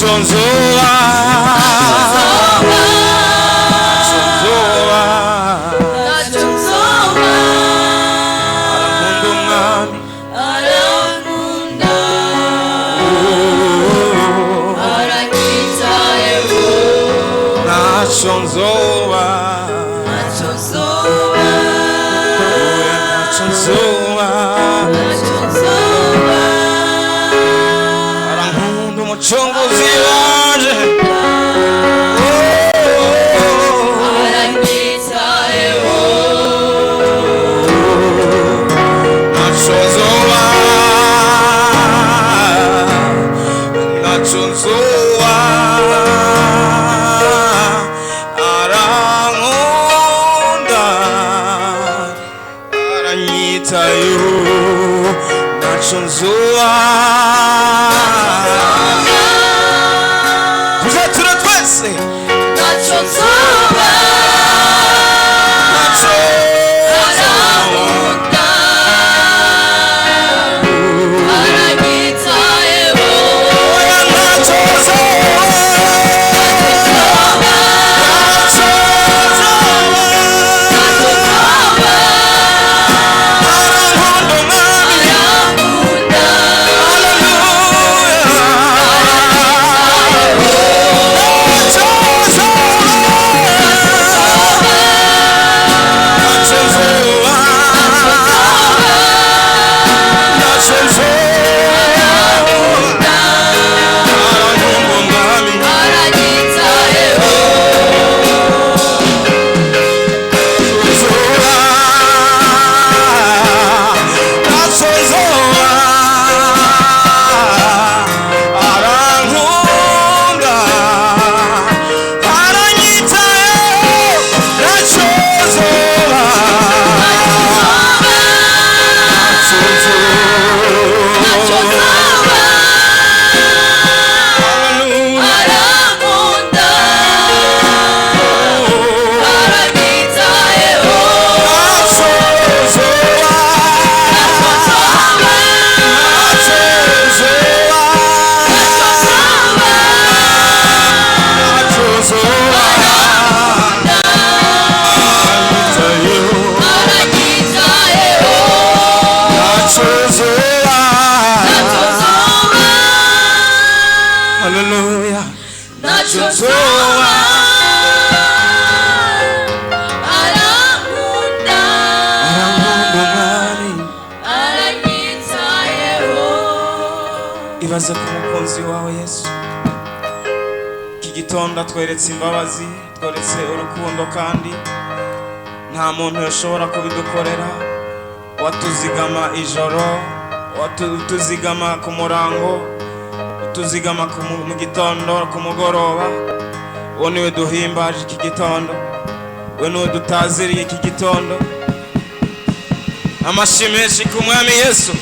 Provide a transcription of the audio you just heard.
Ntacyo nzoba, ntacyo nzoba. Ntacyo nzoba. Arankunda Umwami. Arankunda, aranyitayeho. Ntacyo nzoba. Ntacyo nzoba. Oya, ntacyo nzoba. Ntacyo nzoba. Arankunda Umucunguzi wanje. Aranyitayeho. Ntacyo nzoba, ntacyo nzoba. Arankunda, aranyitayeho. Ntacyo nzoba. Tuzatura twese. Ntacyo nzoba. Ntacyo. Arankunda, aranyitayeho. Oya, ntacyo nzoba. Ntacyo nzoba. Ntacyo nzoba. Arankunda Umwami. Arankunda. Aranyitayeho. Arankunda, aranyitayeho. Ntacyo nzoba. Ntacyo nzoba. Hallelujah. Arankunda, aranyitayeho. Ntacyo nzoba. Ntacyo nzoba. Ntacyo nzoba. Ntacyo nzoba. Ntacyo nzoba. Aranyitayeho. Aranyitayeho. Ntacyo nzoba. Ntacyo nzoba. Hallelujah. Ntacyo nzoba. Arankunda. Arankunda Umwami. Aranyitayeho. Ibaze ku mukunzi wawe Yesu. Iki gitondo atweretse imbabazi, tweretse urukundo, kandi nta muntu ushobora kubidukorera. Watuzigama ijoro, watuzigama ku murango, utuzigama mu gitondo, ku mugoroba. Uwo niwe duhimbaje iki gitondo, we niwe dutaziriye iki gitondo. Amashyi menshi ku Mwami Yesu.